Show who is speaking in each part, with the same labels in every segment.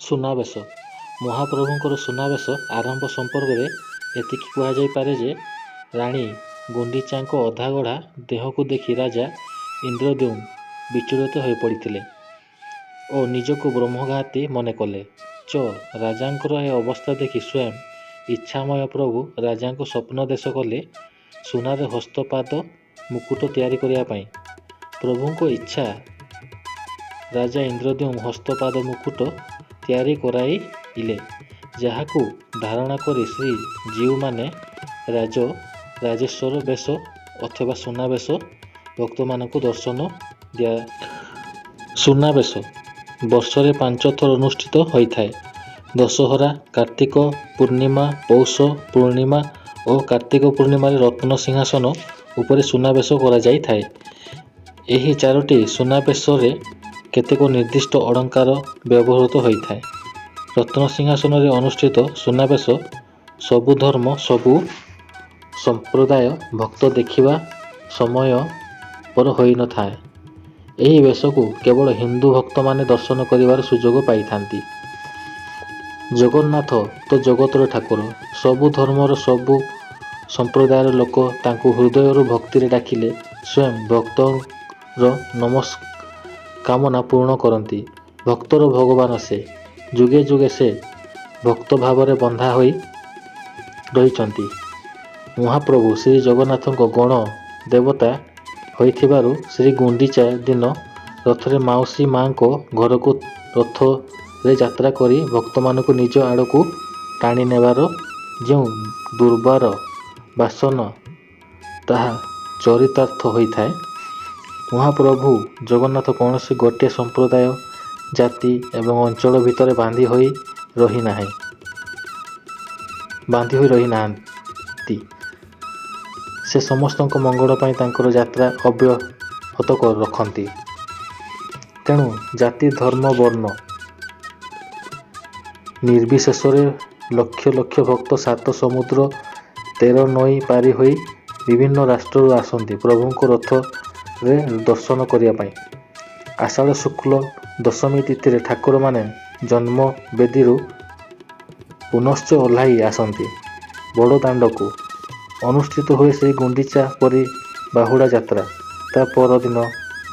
Speaker 1: ସୁନାବେଶ ମହାପ୍ରଭୁଙ୍କର ସୁନାବେଶ ଆରମ୍ଭ ସମ୍ପର୍କରେ ଏତିକି କୁହାଯାଇପାରେ ଯେ, ରାଣୀ ଗୁଣ୍ଡିଚାଙ୍କ ଅଧାଗଢ଼ା ଦେହକୁ ଦେଖି ରାଜା ଇନ୍ଦ୍ରଦ୍ୟୁମ୍ନ ବିଚଳିତ ହୋଇପଡ଼ିଥିଲେ ଓ ନିଜକୁ ବ୍ରହ୍ମଘାତୀ ମନେକଲେ। ଚ ରାଜାଙ୍କର ଏ ଅବସ୍ଥା ଦେଖି ସ୍ୱୟଂ ଇଚ୍ଛାମୟ ପ୍ରଭୁ ରାଜାଙ୍କୁ ସ୍ୱପ୍ନାଦେଶ କଲେ ସୁନାରେ ହସ୍ତ ପାଦ ମୁକୁଟ ତିଆରି କରିବା ପାଇଁ। ପ୍ରଭୁଙ୍କ ଇଚ୍ଛା ରାଜା ଇନ୍ଦ୍ରଦ୍ୟୁମ୍ନ ହସ୍ତ ପାଦ ମୁକୁଟ ତିଆରି କରାଇଲେ, ଯାହାକୁ ଧାରଣ କରି ଶ୍ରୀଜୀଉମାନେ ରାଜ ରାଜେଶ୍ୱର ବେଶ ଅଥବା ସୁନାବେଶ ଭକ୍ତମାନଙ୍କୁ ଦର୍ଶନ ଦିଆ। ସୁନାବେଶ ବର୍ଷରେ 5 ଥର ଅନୁଷ୍ଠିତ ହୋଇଥାଏ। ଦଶହରା, କାର୍ତ୍ତିକ ପୂର୍ଣ୍ଣିମା, ପୌଷ ପୂର୍ଣ୍ଣିମା ଓ କାର୍ତ୍ତିକ ପୂର୍ଣ୍ଣିମାରେ ରତ୍ନ ସିଂହାସନ ଉପରେ ସୁନାବେଶ କରାଯାଇଥାଏ। ଏହି ଚାରୋଟି ସୁନାବେଶରେ କେତେକ ନିର୍ଦ୍ଦିଷ୍ଟ ଅଳଙ୍କାର ବ୍ୟବହୃତ ହୋଇଥାଏ। ରତ୍ନ ସିଂହାସନରେ ଅନୁଷ୍ଠିତ ସୁନାବେଶ ସବୁ ଧର୍ମ, ସବୁ ସମ୍ପ୍ରଦାୟ ଭକ୍ତ ଦେଖିବା ସମ୍ଭବପର ହୋଇନଥାଏ। ଏହି ବେଶକୁ କେବଳ ହିନ୍ଦୁ ଭକ୍ତମାନେ ଦର୍ଶନ କରିବାର ସୁଯୋଗ ପାଇଥାନ୍ତି। ଜଗନ୍ନାଥ ତ ଜଗତର ଠାକୁର। ସବୁ ଧର୍ମର, ସବୁ ସମ୍ପ୍ରଦାୟର ଲୋକ ତାଙ୍କୁ ହୃଦୟରୁ ଭକ୍ତିରେ ଡାକିଲେ ସ୍ୱୟଂ ଭକ୍ତର ମନସ୍କାମନା ପୂରଣ କରନ୍ତି। ଭକ୍ତର ଭଗବାନ ସେ। ଯୁଗେ ଯୁଗେ ସେ ଭକ୍ତଭାବରେ ବନ୍ଧା ହୋଇ ରହିଛନ୍ତି। ମହାପ୍ରଭୁ ଶ୍ରୀଜଗନ୍ନାଥଙ୍କ ଗଣ ଦେବତା ହୋଇଥିବାରୁ ଶ୍ରୀଗୁଣ୍ଡିଚା ଦିନ ରଥରେ ମାଉସୀ ମାଙ୍କ ଘରକୁ ରଥରେ ଯାତ୍ରା କରି ଭକ୍ତମାନଙ୍କୁ ନିଜ ଆଡ଼କୁ ଟାଣିନେବାର ଯେଉଁ ଦୁର୍ବାର ବାସନା, ତାହା ଚରିତାର୍ଥ ହୋଇଥାଏ। ମହାପ୍ରଭୁ ଜଗନ୍ନାଥ କୌଣସି ଗୋଟିଏ ସମ୍ପ୍ରଦାୟ, ଜାତି ଏବଂ ଅଞ୍ଚଳ ଭିତରେ ବାନ୍ଧି ହୋଇ ରହିନାହାନ୍ତି। ସେ ସମସ୍ତଙ୍କ ମଙ୍ଗଳ ପାଇଁ ତାଙ୍କର ଯାତ୍ରା ଅବ୍ୟାହତ ରଖନ୍ତି। ତେଣୁ ଜାତି, ଧର୍ମ, ବର୍ଣ୍ଣ ନିର୍ବିଶେଷରେ ଲକ୍ଷ ଲକ୍ଷ ଭକ୍ତ ସାତ ସମୁଦ୍ର ତେର ନଈ ପାରି ହୋଇ ବିଭିନ୍ନ ରାଷ୍ଟ୍ରରୁ ଆସନ୍ତି ପ୍ରଭୁଙ୍କ ରଥରେ ଦର୍ଶନ କରିବା ପାଇଁ। ଆଷାଢ଼ ଶୁକ୍ଳ ଦଶମୀ ତିଥିରେ ଠାକୁରମାନେ ଜନ୍ମବେଦୀରୁ ପୁନଶ୍ଚ ଓହ୍ଲାଇ ଆସନ୍ତି ବଡ଼ଦାଣ୍ଡକୁ। ଅନୁଷ୍ଠିତ ହୁଏ ଶ୍ରୀଗୁଣ୍ଡିଚା ପରେ ବାହୁଡ଼ା ଯାତ୍ରା। ତା ପରଦିନ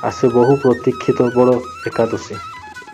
Speaker 1: ଆସେ ବହୁ ପ୍ରତୀକ୍ଷିତ ବଡ଼ ଏକାଦଶୀ।